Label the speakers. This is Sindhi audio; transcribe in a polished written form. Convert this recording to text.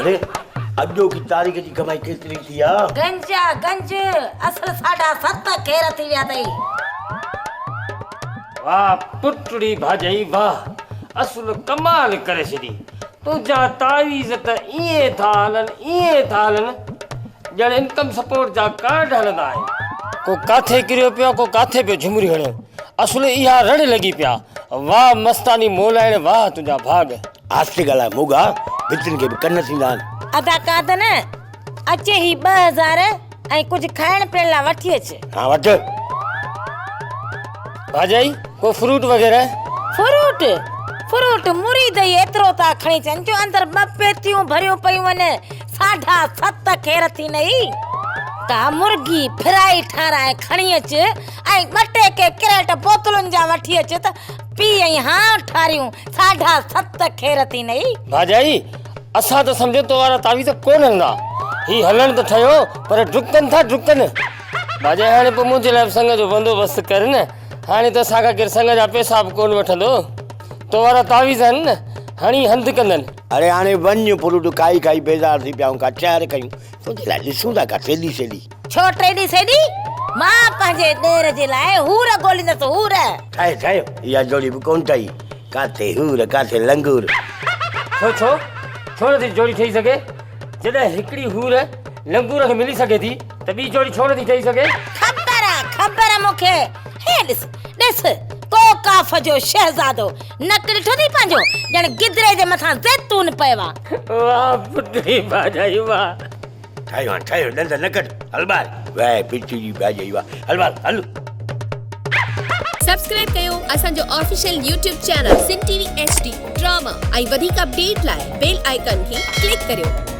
Speaker 1: اڙي اڄوڪي تاريخ جي ڪمائي ڪيتري ٿي آ؟
Speaker 2: گنج آ گنج، اصل ساڍا ست خير ٿي ويا اٿئي.
Speaker 3: واھ پٽڙي ڀاڄائي واھ اصل ڪمال ڪري ڇڏي تنهنجا تعويذ ته ائين ٿا هلن ائين ٿا هلن ڄڻ انڪم سپورٽ جا ڪارڊ هلندا آهن. ڪو ڪاٿي ڪريو پيو آ ڪو ڪاٿي پيو جهمريون هڻي اصل اها رڙ لڳي پيا واھ مستاني مولائڻ واھ تنهنجا ڀاڳ.
Speaker 1: آهستي ڳالهاء موڳا، ڀتين کي به ڪن ٿيندا آهن.
Speaker 2: ادا قادن، اچي هي 2000 ۽ ڪجهه کائڻ پيئڻ لاء وٺي اچ.
Speaker 1: ها وٺ.
Speaker 3: ڀاڄائي، ڪو فروٽ وغيره؟
Speaker 2: فروٽ؟ فروٽ مريد ئي ايترو ٿا کڻي اچن جو اندر ٻه پيتيون ڀريون پيون آهن. ساڍا ست خير ٿينئي. ڪا مرغي فرائي ٺاراهي کڻي اچ ۽ ٻه ٽي ڪي ڪريٽ بوتلن جا وٺي اچ ته پي ۽ هانء ٺاريون. ساڍا ست خير ٿينئي.
Speaker 3: ڀاڄائي، اسان ته سمجهيو تو وارا تعويذ ڪونه هلندا. هي هلڻ ته ٺهيو پر ڊڪن ٿا ڊڪن. ڀاڄائي هاڻي پوء منهنجي لاء به سڱ جو بندوبست ڪر نه. هاڻي ته اسان کان ڪير سڱ جا پئسا به ڪونه وٺندو. تو وارا تعويذ آهن نه، هڻي هنڌ ڪندن.
Speaker 1: اڙي هاڻي وڃ فروٽ کائي کائي بيزار ٿي پيا آهيون ڪا چهر ڪيون. تنهنجي لاء ڏسون ٿا ڪا ٽيڏي سيڏي.
Speaker 2: ڇو ٽيڏي سيڏي؟ مان پنهنجي ڏير جي لاء حور ڳوليندس حور.
Speaker 1: ٺاهي ٺاهي اها جوڙي به ڪونه ٺهي. ڪاٿي حور ڪاٿي لنگور.
Speaker 3: ڇو ڇو؟ ڇو نٿي جوڙي ٺهي سگهي؟ جڏهن هڪڙي حور لنگور کي ملي سگهي ٿي ته ٻي جوڙي ڇو نٿي ٺهي سگهي؟
Speaker 2: خبر آ خبر آ مون کي. هي ڏس ڏس ڪو ڪاف جو شهزادو نڪ ڏٺو اٿئي پنهنجو ڄڻ گدري جي مٿان زيتون پيو آ.
Speaker 3: واهه پٽڙي ڀاڄائي واهه.
Speaker 1: ٺاهيو هاڻ ٺاهيو ڏند نه ڪڍ هل ٻاهر. واهه پٽڙي ڀاڄائي واهه هل ٻاهر هل.
Speaker 4: سبسڪرائب ڪيو اسان جو official YouTube channel Sindh T V H D drama ۽ وڌيڪ اپڊيٽ لاء بيل آئيڪان کي ڪلڪ ڪريو.